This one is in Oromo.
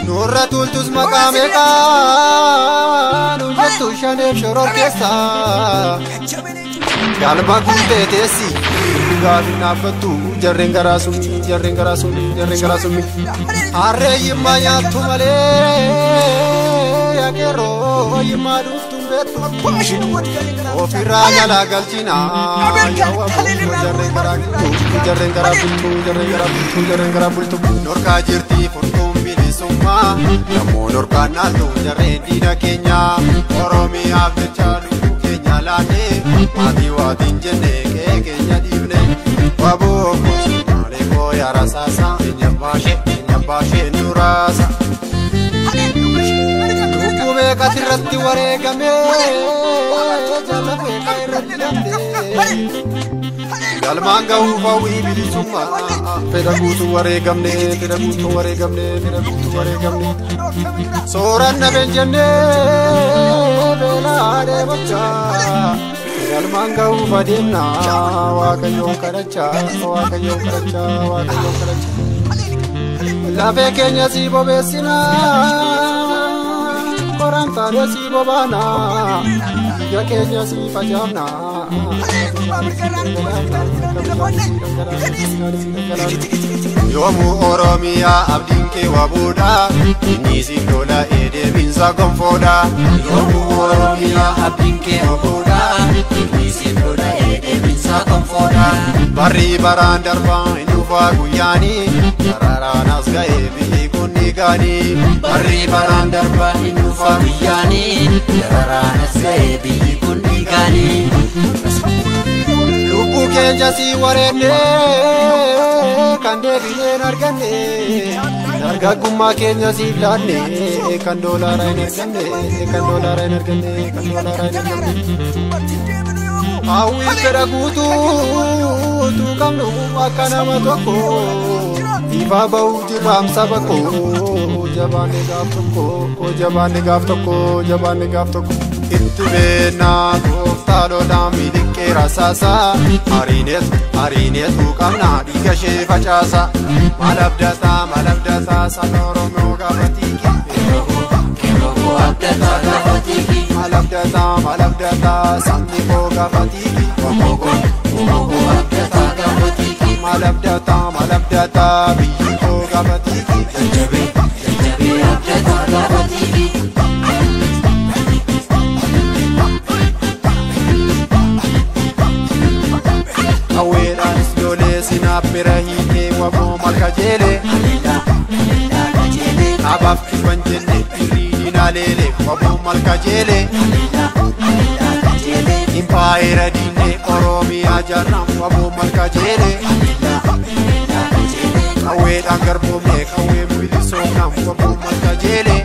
Nurra tultus maqaa meeqaa nu jettu shaneef shororkeessa galma guutee teessi gaafi dhaabbattu jarreen garaa summi jarreen garaa summi jarreen garaa summi harree yimmaa nyaattu malee yaakeroo yimmaa dhuftuun beektu ofirraa jalaa galchinaa jarreen garaa bultu jarreen garaa bultu jarreen garaa bultu jarreen garaa bultu norkaa jirti furtuun bilisummaa namoon norkaan naaltu jarreen diina keenya Oromiyaaf jecha lubbuu keenya laannee maatii waatiin jennee qe'ee keenya dhiifne waboo maalee koo yaara saasa eenyaan baashee nuraasa. Lubbuu meeqas irratti wareegamee jala meeqa irratti dhabdee galmaan gahuuf hawwii bilisummaa fedha guutuu wareegamne fedha guutuu wareegamne fedha guutuu wareegamne sooranna benjennee beelaa deemachaa galmaan gahuuf adeemnaa waaqayyoon kadhachaa waaqayyoon kadhachaa waaqayyoon kadhachaa lafee keenya sii bobeessinaa qoraan taanee sii bobaanaa biyya keenya sii facaafnaa. Yoomuu Oromiyaa abdiin kee wabuudha inni siif lola deebiinsa gonfoodha. Yoomuu Oromiyaa abdiin kee wabuudha inni siif lola deebiinsa gonfoodha. Barri baraan darbaa hin dhufaa guyyaanii sararaan as ga'ee biyyi kun ni gaanii. Barri baraan darbaa hin dhufaa guyyaanii sararaan as ga'ee biyyi kun ni gaanii. Lubbuu keenya sii wareenne kan deebineen arganne dargaggummaa keenya siif laanne kan doolaara hin arganne kan doolaara hin arganne kan doolaara hin arganne. Hawwii fedha guutuu qabnu akka nama tokko ifaa bahuuf jirraam saba koo jabaanne gaaf tokko jabaanne gaaf tokko jabaanne gaaf tokko. Itti beennaa gooftaa lolaan miliqqee rasaasa ariineetu qabnaa dhiiga ishee facaasa maal abdataa maal abdataa saba Oromoo gaafa tiiki Keeroo abdataa gaafa tiiki maal abdataa maal abdataa sabni koo gaafa tiiki Obbo abdataa gaafa tiiki maal abdataa maal abdataa biyyi koo gaafa tiiki jajjabee jajjabee abdataa gaafa tiiki. Hawweedhaanis lolee sinaappira hiikee waboo malka jeelee Abaaf kiban jenne firrii diinaa leelee waboo malka jeelee Impaayera diinee Oromiyaa jaarraan waboo malka jeelee Qawweedhaan garboomnee qawween bilisoomnaan waboo malka jeelee.